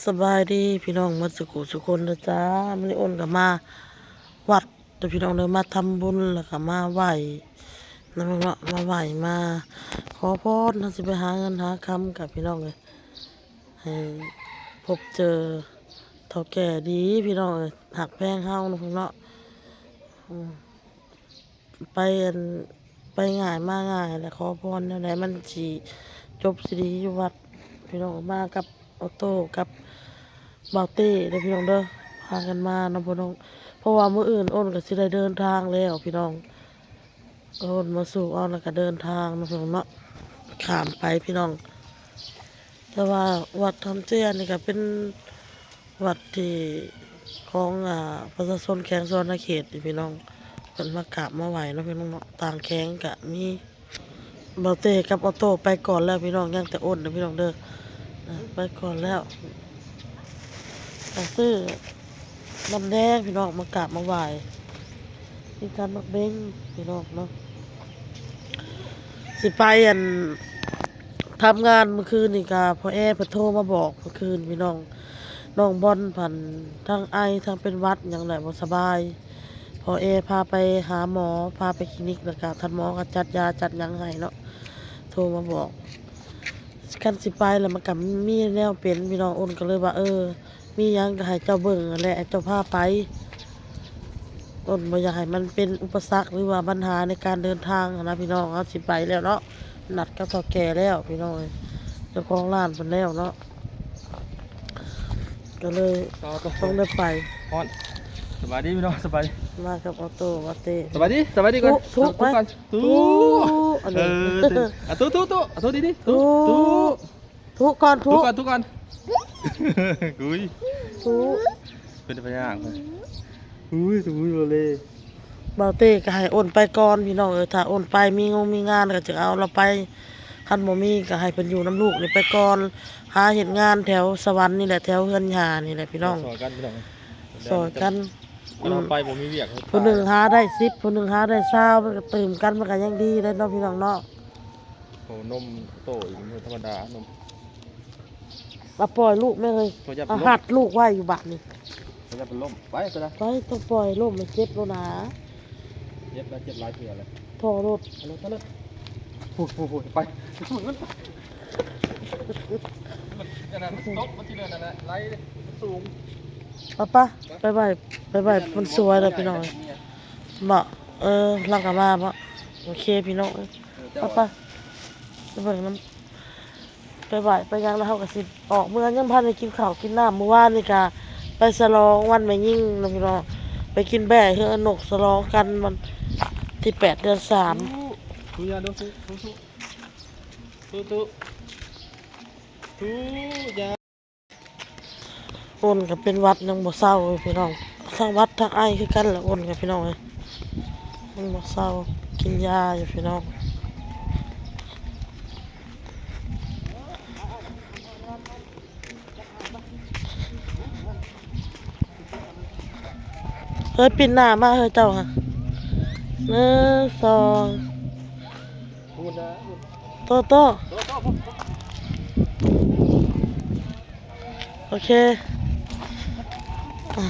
ສະບາຍດີພີ່ນ້ອງໝົດສຸຂູສຸຄົນເດີຈ້າ. ມື້ນີ້ອ້ນກໍມາວັດເດີພີ່ນ້ອງເດີ ມາທຳບຸນ ແລ້ວກໍມາໄຫວ້ນຳເນາະ ມາໄຫວ້ ມາຂໍພອນ. ເຮົາຊິໄປຫາເງິນຫາຄຳກັບພີ່ນ້ອງເອີຍ ໃຫ້ພົບເຈີເຖົ້າແກ່ດີພີ່ນ້ອງເອີຍ ຮັກແພງເຮົາເນາະ ອືມ. ໄປອັນ ໄປງ່າຍມາງ່າຍແຫຼະ ຂໍພອນແນວໃດມັນຊິຈົບຊິດີຢູ່ວັດ. ພີ່ນ້ອງມາກັບອອໂຕ້ກັບບ່າວເຕ້ເດີພີ່ນ້ອງເດີ ພາກັນມານຳພີ່ນ້ອງ ເພາະວ່າມື້ອື່ນອ້ນກໍຊິໄດ້ເດີນທາງແລ້ວພີ່ນ້ອງ. ອ້ນມາສູ່ເອົາ ແລ້ວກໍເດີນທາງເນາະພີ່ນ້ອງເນາະ ຂ້າມໄປພີ່ນ້ອງ. ແຕ່ວ່າວັດທຳເຈຍນີ້ກໍເປັນວັດທີ່ຂອງ ອາ ປະຊາຊົນແຂວງສະຫວັນນະເຂດນີ້ພີ່ນ້ອງ ເພິ່ນມາກາບມາໄຫວ້ເນາະພີ່ນ້ອງເນາະ. ຕ່າງແຂວງກໍມີ. ບ່າວເຕ້ກັບອອໂຕ້ໄປກ່ອນແລ້ວພີ່ນ້ອງ ຍັງແຕ່ອ້ນເດີພີ່ນ້ອງເດີ ໄປກ່ອນແລ້ວ. ກໍຊື້ນ້ຳແດງພີ່ນ້ອງ ມາກາບມາໄຫວ້ ມີການໝາກເບັງພີ່ນ້ອງເນາະ. ຊິໄປອັນ ທຳງານມື້ຄືນນີ້ກະພໍ່ແອເພິ່ນໂທມາບອກມື້ຄືນພີ່ນ້ອງ ນ້ອງບອນພັນທັງໄອທັງເປັນຫວັດຫຍັງແຫຼະ ບໍ່ສະບາຍ. ພໍ່ແອພາໄປຫາໝໍ ພາໄປຄລີນິກ ແລ້ວກະທ່ານໝໍກໍຈັດຢາຈັດຫຍັງໃຫ້ເນາະ ໂທມາບອກ. ຄັນຊິໄປແລ້ວມັນກໍມີແນວເປັນພີ່ນ້ອງ ອ້ນກໍເລີຍວ່າ ເອີ ມີຫຍັງກໍໃຫ້ເຈົ້າເບິ່ງຫັ້ນແຫຼະ ໃຫ້ເຈົ້າພາໄປ. ອ້ນບໍ່ຢາກໃຫ້ມັນເປັນອຸປະສັກ ຫຼືວ່າບັນຫາໃນການເດີນທາງຫັ້ນນະພີ່ນ້ອງ. ເຮົາຊິໄປແລ້ວເນາະ ນັດກັບເຖົ້າແກ່ແລ້ວພີ່ນ້ອງເອີຍ ເຈົ້າຂອງຮ້ານເພິ່ນແລ້ວເນາະ ກໍເລີຍຕ້ອງໄດ້ໄປ. ຮ້ອນ. ສະບາຍດີພີ່ນ້ອງ ສະບາຍ. ມາກັບອອໂຕ້ ມາເຕະ. ສະບາຍດີ ສະບາຍດີກ່ອນ. ທຸ ທຸ ທຸກ່ອນ. ທຸ ອັນນີ້. ເອີ ທຸ ທຸ ທຸ ທຸ ດີໆ ທຸ ທຸ ທຸກ່ອນ ທຸ ທຸກ່ອນ ທຸກ່ອນ. ອຸ້ຍ ທຸ ເປັນຕາຢ້ານ. ອຸ້ຍ ອຸ້ຍ ບໍ່ເລີຍ. ບ່າວເຕ້ກໍໃຫ້ອ້ນໄປກ່ອນພີ່ນ້ອງເອີຍ ຖ້າອ້ນໄປມີງົງມີງານກໍຈຶ່ງເອົາລາວໄປ ຄັນບໍ່ມີກໍໃຫ້ເພິ່ນຢູ່ນຳລູກນີ້ໄປກ່ອນ ຫາເຮັດງານແຖວສະຫວັນນີ້ແຫຼະ ແຖວເຮືອນຍ່ານີ້ແຫຼະພີ່ນ້ອງ ຊ່ອຍກັນພີ່ນ້ອງ ຊ່ອຍກັນ. ຄັນເຮົາໄປບໍ່ມີວຽກ ຜູ້ໜຶ່ງຫາໄດ້ສິບ ຜູ້ໜຶ່ງຫາໄດ້ຊາວ ມັນກໍຕື່ມກັນ ມັນກໍຍັງດີເດ້ເນາະພີ່ນ້ອງເນາະ. ໂອ້ ນົມໂຕອີກ ບໍ່ທຳມະດານົມ. ມາປ່ອຍລູກແມ່ເອີຍ ເອົາຮັດລູກໄວ້ຢູ່ບາດນີ້ ເຂົາຈະເປັນລົມ. ໄປ ໄປລະ ໄປ ຕ້ອງປ່ອຍລົມ ມັນເຈັບໂລດນາ. ເຈັບລະ ເຈັບຫຼາຍເທື່ອລະ ທໍ່ລົດ ໄປໂລດ ໄປໂລດ. ໂອ້ຍ ໂອ້ຍ ໂອ້ຍ ໄປ ມັນ ມັນອັນນັ້ນ ມັນຕົກ ມັນຊິເດີນນັ້ນແຫຼະ ໄຫຼ ມັນສູງ. ປະ ປະ ໄປໄຫວ້ ໄປໄຫວ້ ມັນສວຍແລ້ວພີ່ນ້ອງ. ເບາະ ເອີ ລາວກໍມາເບາະ. ໂອເຄພີ່ນ້ອງເອີຍ ເອີ ເຈົ້າ ປະ ປະ ໄປເບິ່ງນຳ ໄປໄຫວ້ໄປຫຍັງແລ້ວ ເຮົາກໍຊິອອກເມືອ ຍັງບໍ່ທັນໄດ້ກິນເຂົ້າກິນນ້ຳ. ມື້ວານນີ້ກໍໄປສະຫຼອງວັນແມ່ຍິງເນາະພີ່ນ້ອງ ໄປກິນແບ້ເຮືອນນົກ ສະຫຼອງກັນວັນທີແປດເດືອນສາມ. ທຸ ທຸ ຢາດູ ທຸ ທຸ ທຸ ທຸ ທຸ ຢາ. ອ້ນກໍເປັນຫວັດຍັງບໍ່ເຊົາເລີຍພີ່ນ້ອງ ທັງຫວັດທັງໄອຄືກັນລະອ້ນກໍພີ່ນ້ອງເອີຍ ຍັງບໍ່ເຊົາ ກິນຢາຢູ່ພີ່ນ້ອງ. ເຮີ້ຍ ປິ່ນໜ້າມາເຮີ້ຍ ເຈົ້າຫະ ໜຶ່ງ ສອງ ໂຕໂຕ ໂຕໂຕ ໂອເຄ ອ່ະ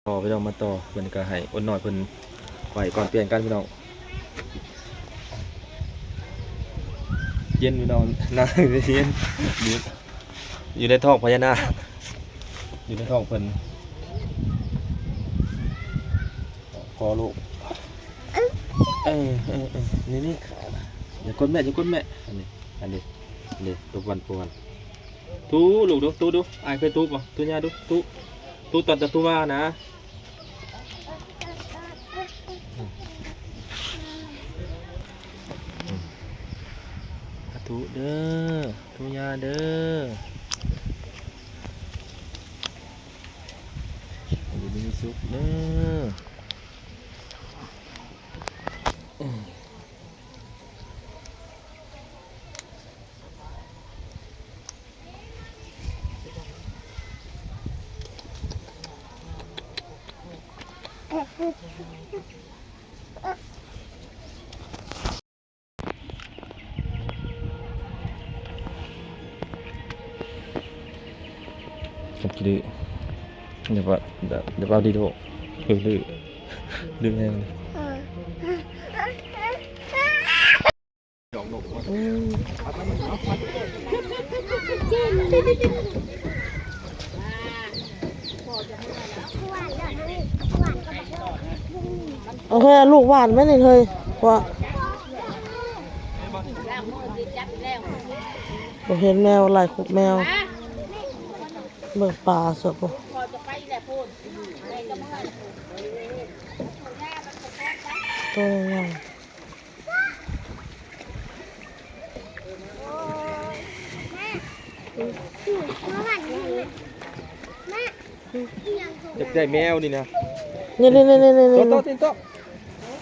ພໍພີ່ນ້ອງມາຕໍ່ ເພິ່ນກໍໃຫ້ອົນນ້ອຍເພິ່ນໄຫວ້ກ່ອນປ່ຽນກັນພີ່ນ້ອງ. ເຢັນພີ່ນ້ອງ ນາງເຢັນ ຢູ່ ຢູ່ໃນທ້ອງພະຍານາກ ຢູ່ໃນທ້ອງເພິ່ນ ພໍລູກ ເອີ ເອີ ເອີ ນີ້ ນີ້ ຢ່າກົດແມ່ ຢ່າກົດແມ່ ອັນນີ້ ອັນນີ້ ອັນນີ້ ຕົບວັນ ຕົບວັນ. ທຸລູກດູ ທຸດູ ອ້າຍເຄີຍທຸບໍ່? ທຸຍ່າດູ ທຸ ທຸຕອນຕະທຸມານະ ອືມ ອືມ ທຸເດີ ທຸຍ່າເດີ ຢູ່ດີມີສຸກເດີ ອືມ. ຂີ້ດື້ ດຽວວ່າ ດຽວວ່າດີໂດ ດື້ ດື້ແຮງ. ເອົາເຮີ້ຍ ເອົາລູກຫວ່ານໄວ້ນີ້ເຮີ້ຍ ວ່າ ບໍ່ເຫັນແມວ ໄລ່ຄຸບແມວ. ເບິ່ງປາຊະພຸ້ນ ໂຕໃຫຍ່. ຢາກໄດ້ແມວນີ້ນະ ນີ້ໆໆໆໆ ໂຕ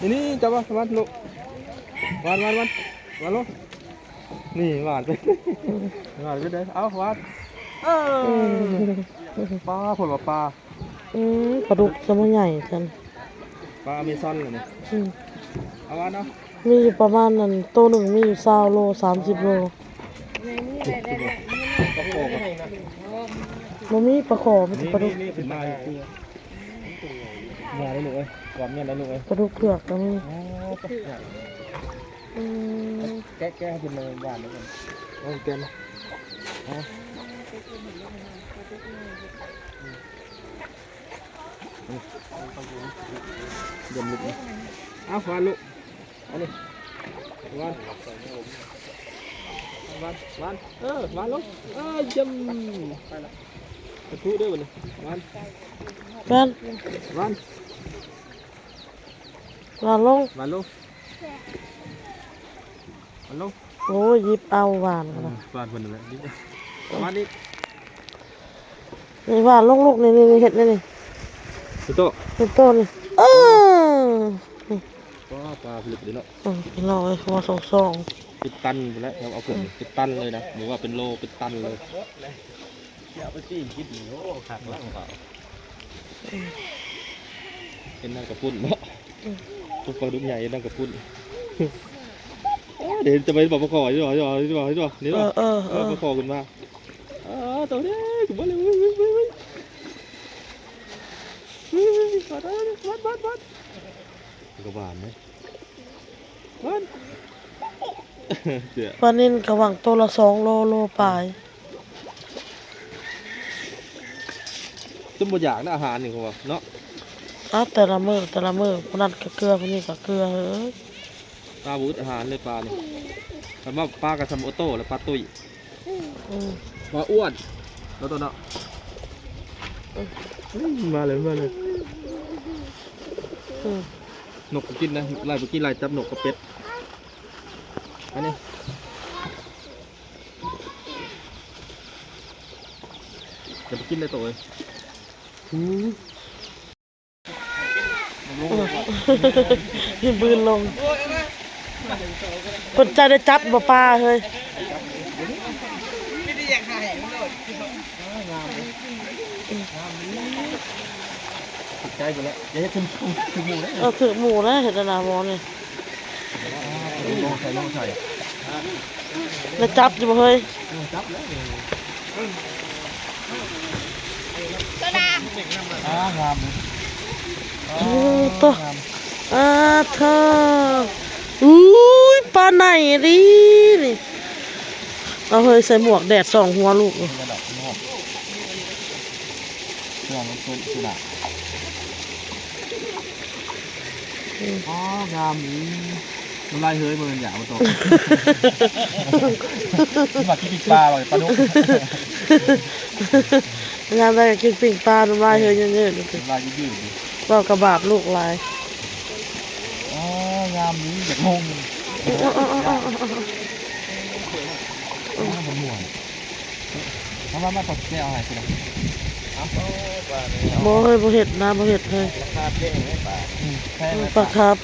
ໆ ນີ້ໆ ນີ້ໆ ຈັບມາ ຫວ່ານລູກ ຫວ່ານ ຫວ່ານ ຫວ່ານ ຫວ່ານລົງ ນີ້ຫວ່ານໄປ ຫວ່ານໄປເດີ ເອົາຫວ່ານ ເອີ ປາ ເພິ່ນວ່າປາ ອືມ ປາດຸກຊະມາໃຫຍ່ຊັ້ນ ປາອາເມຊອນລະນີ້ ອືມ ເອົາຫວ່ານເນາະ ມີຢູ່ປະມານນັ້ນ ໂຕໜຶ່ງມີຢູ່ຊາວໂລ ສາມສິບໂລ ປາຄໍ່ ບໍ່ມີປາຄໍ່ ມີແຕ່ປາດຸກ ນີ້ໆ ຂຶ້ນມາຢູ່ ມາໄດ້ລູກເອີຍ ກອດແມ່ນໄດ້ລູກເອີຍ ປາດຸກເຜືອກກໍມີ ອໍ ອືມ ແກະ ແກະໃຫ້ເພິ່ນມາຫວ່ານເດີ ເອົາແກະມາ ເອົາ ດຽວລູກ ເອົາຫວ່ານລູກ ອັນນີ້ ຫວ່ານ ຫວ່ານ ຫວ່ານ ເອີ ຫວ່ານລົງ ເອີ ຢ້ຽມ ປະຕູເດີບັດນີ້ ຫວ່ານ ຫວ່ານ ຫວ່ານ ຫວ່ານລົງ ຫວ່ານລົງ ມັນລົງ ໂອ້ຍ ຫຍິບເອົາຫວ່ານ ເອີ ຫວ່ານເພິ່ນນັ້ນແຫຼະ ຫວ່ານອີກ ນີ້ຫວ່ານລົງລູກ ນີ້ໆ ເຮັດນີ້ ນີ້ ເຮັດໂຕ ເຮັດໂຕນີ້ ເອີ ນີ້ ປາ ປາພິລຶກເດ້ເນາະ ເອີ ພີ່ນ້ອງເອີຍ ຫົວສອງໆ ເປັນຕັນພຸ້ນແຫຼະ ເອົາຂຶ້ນເປັນຕັນເລີຍນະ ບໍ່ວ່າເປັນໂລ ເປັນຕັນເລີຍ. ເອົາໄປປີ້ງກິນນີ້ ໂອ້ ຄັກຫຼາຍ ເປັນນຳກະປຸ້ນເນາະ ອືມ ປາດຸກໃຫຍ່ນຳກະປຸ້ນ ເອີ ເຫັນຈະໄປປາຄໍ່ຢູ່ ຢູ່ ຢູ່ ຢູ່ ນີ້ເນາະ ເອີ ເອີ ເອີ ປາຄໍ່ຂຶ້ນມາ ເອີ ໂຕເດ້ ຂຶ້ນມາເລີຍ ເວີ້ຍ ເວີ້ຍ ເວີ້ຍ ເວີ້ຍ ມັນ ມັນ ມັນ ມັນ ມັນ ມັນ ມັນ ປານິນກະຫວ່າງໂຕລະສອງໂລ ໂລປາຍ ຈົນບໍ່ຢາກນະອາຫານນີ້ ເຂົາວ່າເນາະ ອ້າວ ແຕ່ລະມື້ ແຕ່ລະມື້ ຜູ້ນັ້ນກະເກືອ ຜູ້ນີ້ກະເກືອ ເຮີ້ຍ ປາບໍ່ອຶດອາຫານເລີຍປານີ້ ຄັນວ່າປາກະຊຳໂອໂຕ້ ແລະປາຕຸ້ຍ ອືມ ປາອ້ວນ ເນາະ ໂຕເນາະ ອືມ ມາເລີຍ ມາເລີຍ ອືມ ນົກກະກິນນະ ໄລ່ ເມື່ອກີ້ໄລ່ຈັບນົກກັບເປັດ ອັນນີ້ ຈະໄປກິນໄດ້ໂຕເອີຍ ອືມ ຍືນບືນລົງ ເພິ່ນຈະໄດ້ຈັບບໍ່ປາເຮີ້ຍ ຖືກໃຈພຸ້ນແຫຼະ ຢ່າເຮັດຖືກໝູ່ເດີ ເອີ ຖືກໝູ່ແລ້ວ ເຮັດອັນນະໝໍນີ້ ໄດ້ຈັບຢູ່ບໍ່ເຮີ້ຍ? ຈັບແລ້ວ ໂຕດາ ອ່າ ງາມ ເອີ ໂຕ ອ່າ ເທີ ອຸ້ຍ ປາໄນດີນີ້ ເອົາເຮີ້ຍ ໃສ່ໝວກແດດສອງຫົວລູກ ເຄື່ອງມັນເປັນສຸດາ ອໍ ງາມອີ່ຫຼີ ນ້ຳລາຍເຮີຍ ບໍ່ແມ່ນຢາບໍ່ຕອບ ມັນວ່າກິນປີ້ງປາວ່າປາດຸກ ຍາມໃດກະກິນປີ້ງປາ ນ້ຳລາຍເຮີຍເຍີດໆ ນ້ຳລາຍຍືດໆ ເວົ້າກະບາບລູກຫຼາຍ ອໍ ງາມດີ ຢາກລົງ ມັນມ່ວນ ເອົາມາ ມາ ຂໍແກ້ວໃຫ້ຊິລະ ບໍ່ເຮີ້ຍ ບໍ່ເຮັດນະ ບໍ່ເຮັດເຮີ້ຍ ລາຄາແພງເດ້ປາ ອືມ ແພງ ອືມ ປາຄາບ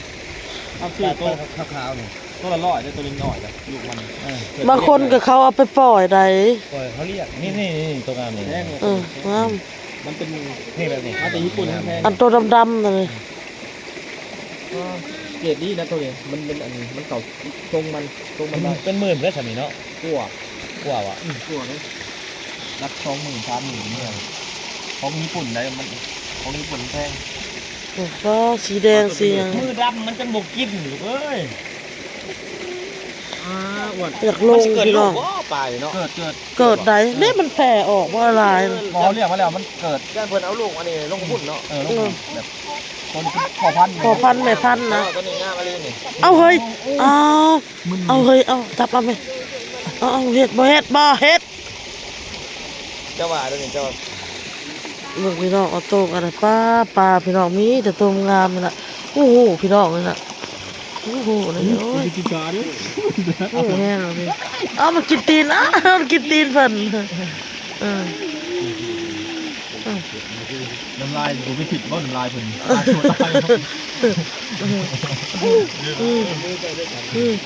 ເອົາຊື້ໂຕຂາວໆນີ້ ໂຕລະຮ້ອຍເດ້ ໂຕນ້ອຍໆ ລູກມັນ ເອີ ບາງຄົນກະເຂົາເອົາໄປປ່ອຍໃດ ປ່ອຍເຂົາລ້ຽງ ນີ້ໆໆ ໂຕງາມນີ້ ເອີ ງາມ ມັນເປັນ ນີ້ແບບນີ້ ມາແຕ່ຍີ່ປຸ່ນແພງ ອັນໂຕດຳໆນັ້ນ ເກຣດດີນະໂຕນີ້ ມັນເປັນອັນນີ້ ມັນເຂົ້າຊົງມັນ ຊົງມັນໄດ້ ເປັນໝື່ນເດ້ຊະນີ້ເນາະ ກວ່າ ກວ່າຫວາ ອືມ ກວ່າເດ້ ຫຼັກສອງໝື່ນ ສາມໝື່ນນີ້ ຂອງຍີ່ປຸ່ນໄດ໋ ມັນ ຂອງຍີ່ປຸ່ນແພງ. ໂອ້ໂຫ ສີແດງ ສີຫຍັງ ມືດຳມັນຈັ່ງບໍ່ກິນລູກເອີຍ. ອ່າ ອ້ວນ ຢາກລົງ ມັນຊິເກີດລູກບໍ່ ພີ່ນ້ອງ ປານີ້ເນາະ? ເກີດ ເກີດ ເກີດໄດ໋ ເດ້ ມັນແຜ່ອອກບໍ່ຫຼາຍ. ບໍ່ ເຮົາລ້ຽງມາແລ້ວມັນເກີດ ຢ້ານເພິ່ນເອົາລູກອັນນີ້ລົງພຸ້ນເນາະ. ເອີ ລົງ ເອີ ແບບ ໂຕນີ້ເປັນພໍ່ພັນ ພໍ່ພັນແມ່ພັນນະ. ເອີ ໂຕນີ້ງາມອີ່ຫຼີນີ້. ເອົາເຮີ້ຍ ເອົາ ເອົາເຮີ້ຍ ເອົາ ຈັບເອົາແມ່ ເອົາ ເອົາ ເຮັດບໍ່ ເຮັດບໍ່ ເຮັດ. ເຈົ້າວ່າເດ້ນີ້ ເຈົ້າ ເບິ່ງພີ່ນ້ອງ ເອົາໂຕກັນນະ ປາ ປາພີ່ນ້ອງ ມີແຕ່ໂຕງາມນີ້ລະ. ໂອ້ໂຫ ພີ່ນ້ອງນີ້ນະ ໂອ້ໂຫ ນີ້ ໂອ້ຍ ໂອ້ຍ ກິນກາເດ້ ໂອ້ໂຫ ແຮງເລີຍ. ເອົາ ມັນກິນຕີນ ອ້າວ ມັນກິນຕີນເພິ່ນ. ເອີ ເອີ ນ້ຳລາຍບໍ່ມີພິດບໍ່ ນ້ຳລາຍເພິ່ນ ຕາຍໂຊດຕາຍ. ອືມ ອືມ ອືມ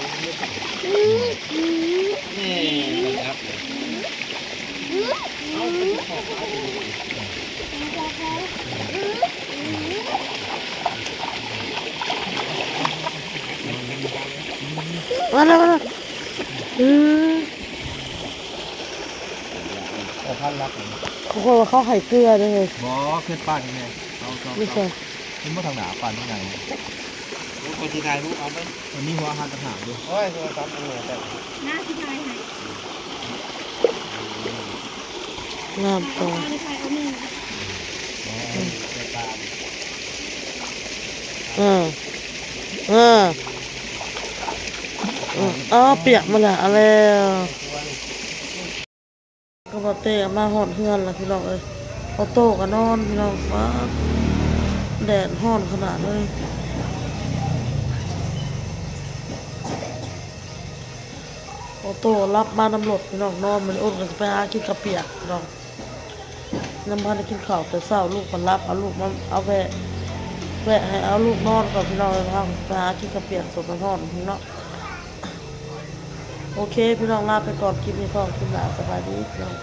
ມາແລ້ວ ມາແລ້ວ ອືມ. ເອົາພັນລັກ ຂ້ອຍວ່າເຂົາໃຫ້ເກືອເດ້. ບໍ່ ເຂື່ອນປານນີ້ແມ່ ເອົາ ເອົາ ເອົາ ເຫັນບໍ່ທາງໜ້າປານທາງໃນ. ໂອ້ຍ ຂ້ອຍຊິຖ່າຍຮູບເອົາໄປ ມັນມີຫົວອາຫານຕ່າງຫາກຢູ່. ໂອ້ຍ ໂທລະສັບມັນເໝືອນແຕ່ ໜ້າຊິຖ່າຍໃຫ້ ງາມກວ່າ ເອີ ເອີ ເອີ ເອີ ເອົາ ປຽກໝົດແລ້ວ ເອົາແລ້ວ. ກໍບໍ່ແຕ່ມາຮອດເຮືອນລະພີ່ນ້ອງເອີຍ ເອົາໂຕກໍນອນພີ່ນ້ອງ. ປາດ ແດດຮ້ອນຂະໜາດເລີຍ. ເອົາໂຕຫຼັບມານຳລົດພີ່ນ້ອງ ນອນ. ມື້ນີ້ອົນກໍຊິໄປຫາກິນເຂົ້າປຽກພີ່ນ້ອງ ຍັງບໍ່ທັນໄດ້ກິນເຂົ້າແຕ່ເຊົ້າ. ລູກກໍຫຼັບ ເອົາລູກມາ ເອົາແວະ ແວະໃຫ້ເອົາລູກນອນກ່ອນພີ່ນ້ອງເອີຍ. ເຮົາກໍຊິໄປຫາກິນເຂົ້າປຽກສົດຮ້ອນໆພີ່ນ້ອງ. ໂອເຄພີ່ນ້ອງ ລາໄປກ່ອນ ຄລິບນີ້ພໍ້ຄລິບໜ້າ ສະບາຍດີພີ່ນ້ອງ.